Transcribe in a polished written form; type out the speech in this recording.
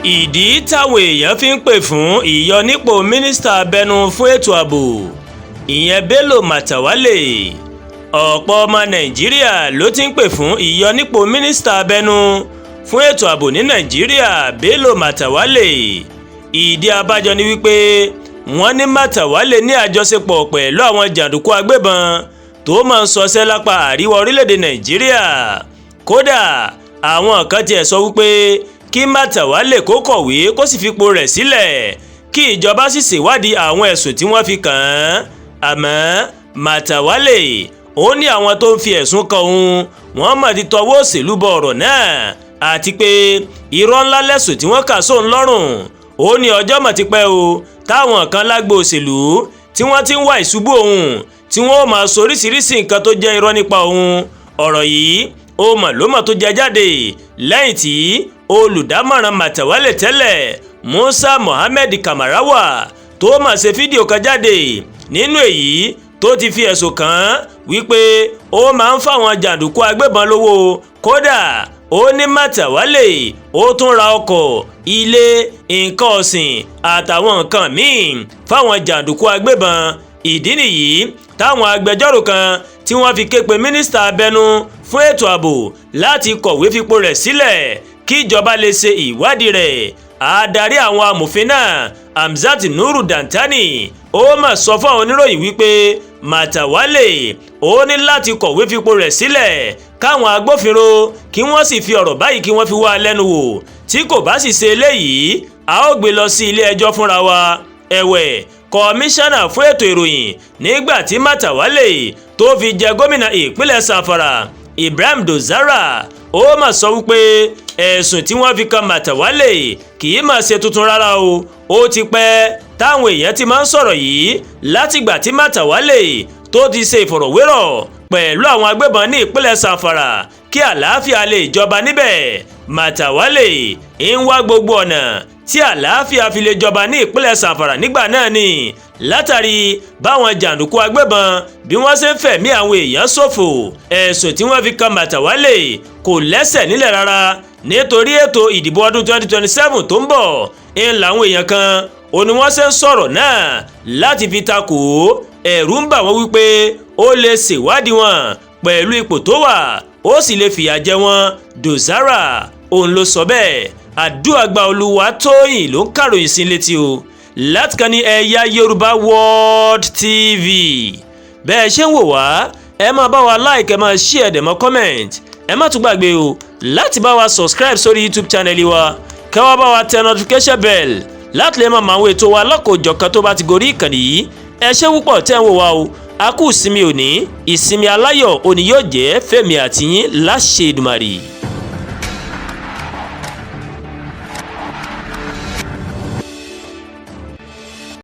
Ìdí táwọn èèyàn fi ń pè fún ìyọnípò mínísítà abẹnú fún ètò ààbò, ìyẹn Bello Matawalle. Ọ̀pọ̀ ọmọ Nàìjíríà ló ti ń pè fún ìyọnípò mínísítà abẹnú fún ètò ààbò ní Nàìjíríà, Bello Matawalle. Ìdí abájọ ni wípé wọ́n ní Matawalle ní àjọṣepọ̀ pẹ̀lú àwọn jàǹdùkú agbébọn tó máa ń ṣọṣẹ́ lápá àríwá orílẹ̀-èdè Nàìjíríà. Kódà, àwọn kan tiẹ̀ sọ wípé kí Matawalle kó kọ̀wé kó sì fipò rẹ̀ sílẹ̀, kí ìjọba sì ṣèwádìí àwọn ẹ̀sùn tí wọ́n fi kàn án. Àmọ́ Matawalle ó ní àwọn tó ń fi ẹ̀sùn kan òun, wọ́n mọ̀ ti tọwọ́ òṣèlú bọ ọ̀rọ̀ náà, àti pé irọ́ ńlá lẹ̀sùn tí wọ́n kà sóun lọ́rùn. Ó ní ọjọ́ mọ̀ ti pẹ́ o táwọn kan lágbo òṣèlú tí wọ́n ti ń wá ìṣubú òun, tí wọ́n ó máa sọ oríṣiríṣi nǹkan tó jẹ́ irọ́ nípa òun. Ọ̀rọ̀ yìí ó mọ̀ ló mọ̀ tó jẹ jáde lẹ́yìn tí olùdámọ̀ràn Matawalle tẹ́lẹ̀, Musa Mohammed Kamarawa, tó mà ṣe fídíò kan jáde nínú èyí tó ti fi ẹ̀sùn kàn án wípé ó máa ń fáwọn jàǹdùkú agbébọn lówó. Kódà, ó ní Matawalle ó tún ra ọkọ̀, ilé, nǹkan ọ̀sìn àtàwọn nǹkan míì fáwọn jàǹdùkú agbébọn. Ìdí nìyí táwọn agbẹjọ́rò kan tí wọ́n fi ké pe mínísítà abẹnú fún ètò ààbò láti kọ̀wé fipò rẹ̀ sílẹ̀ kí ìjọba lè ṣe ìwádìí rẹ̀. Adarí àwọn amòfin náà, Hamzat Nuru Dantani, ó mà sọ fún àwọn oníròyìn wípé Matawalle ó ní láti kọ̀wé fipò rẹ̀ sílẹ̀, káwọn agbófinró kí wọ́n sì fi ọ̀rọ̀ báyìí kí wọ́n fi wá a lẹ́nu wò. Tí kò bá sì ṣe eléyìí, a ó gbé lọ sí ilé ẹjọ́ fúnra wa. Ẹ̀wẹ̀, kọmíṣánná fún ètò ìròyìn nígbà tí Matawalle tó fi jẹ gómìnà ìpínlẹ̀ Zamfara, Ibrahim Dosara, ó mà sọ wípé ẹ̀sùn tí wọ́n fi kan Matawalle kì í mà ṣe tuntun rárá o. Ó ti pẹ́ táwọn èèyàn ti máa ń sọ̀rọ̀ yìí látìgbà tí Matawalle tó ti ṣe ìfọ̀rọ̀wérọ̀ pẹ̀lú àwọn agbébọn ní ìpínlẹ̀ Zamfara kí àlàáfíà lè jọba níbẹ̀. Matawalle ń wá gbogbo ọ̀nà tí àlàáfíà fi lè jọba ní ìpínlẹ̀ Zamfara nígbà náà ni, látàrí báwọn jàǹdùkú agbébọn bí wọ́n ṣe ń fẹ̀mí àwọn èèyàn ṣòfò. Ẹ̀sùn tí wọ́n fi kan Matawalle kò lẹ́sẹ̀ nílẹ̀ rárá, nítorí ètò ìdìbò ọdún 2027 tó ń bọ̀ ń làwọn èèyàn kan ò ní wọ́n ṣe ń sọ̀rọ̀ náà láti fi takò ó. Ẹ̀rù ń bà wọ́n wípé ó lè ṣèwádìí wọn pẹ̀lú ipò tó wà, ó sì lè fìyà jẹ wọ́n. Dozara òun ló sọ bẹ́ẹ̀. Àdúràgbà Olúwatóyìn ló ń kàròyìn sí létí o láti kan ní Ẹ̀yà Yorùbá World TV. Bẹ́ẹ̀ ṣe ń wò wá, ẹ máa bá wa like, ẹ máa share, dẹ̀ mọ́ comment. Ẹ má tún gbàgbé o láti bá wa subscribe sórí YouTube channel wa, kẹ́ wá bá wa tẹ notification bell láti lè máa mọ àwọn ètò wa lọ́kọ̀ọ́jọ̀kan tó bá ti gorí ìkànnì yìí. Ẹ ṣé púpọ̀ tẹ́ ń wò wá o. A kú ìsinmi òní, ìsinmi aláyọ̀ òní yóò jẹ́ fèmí àtiyín láṣẹ Èdùmàrè.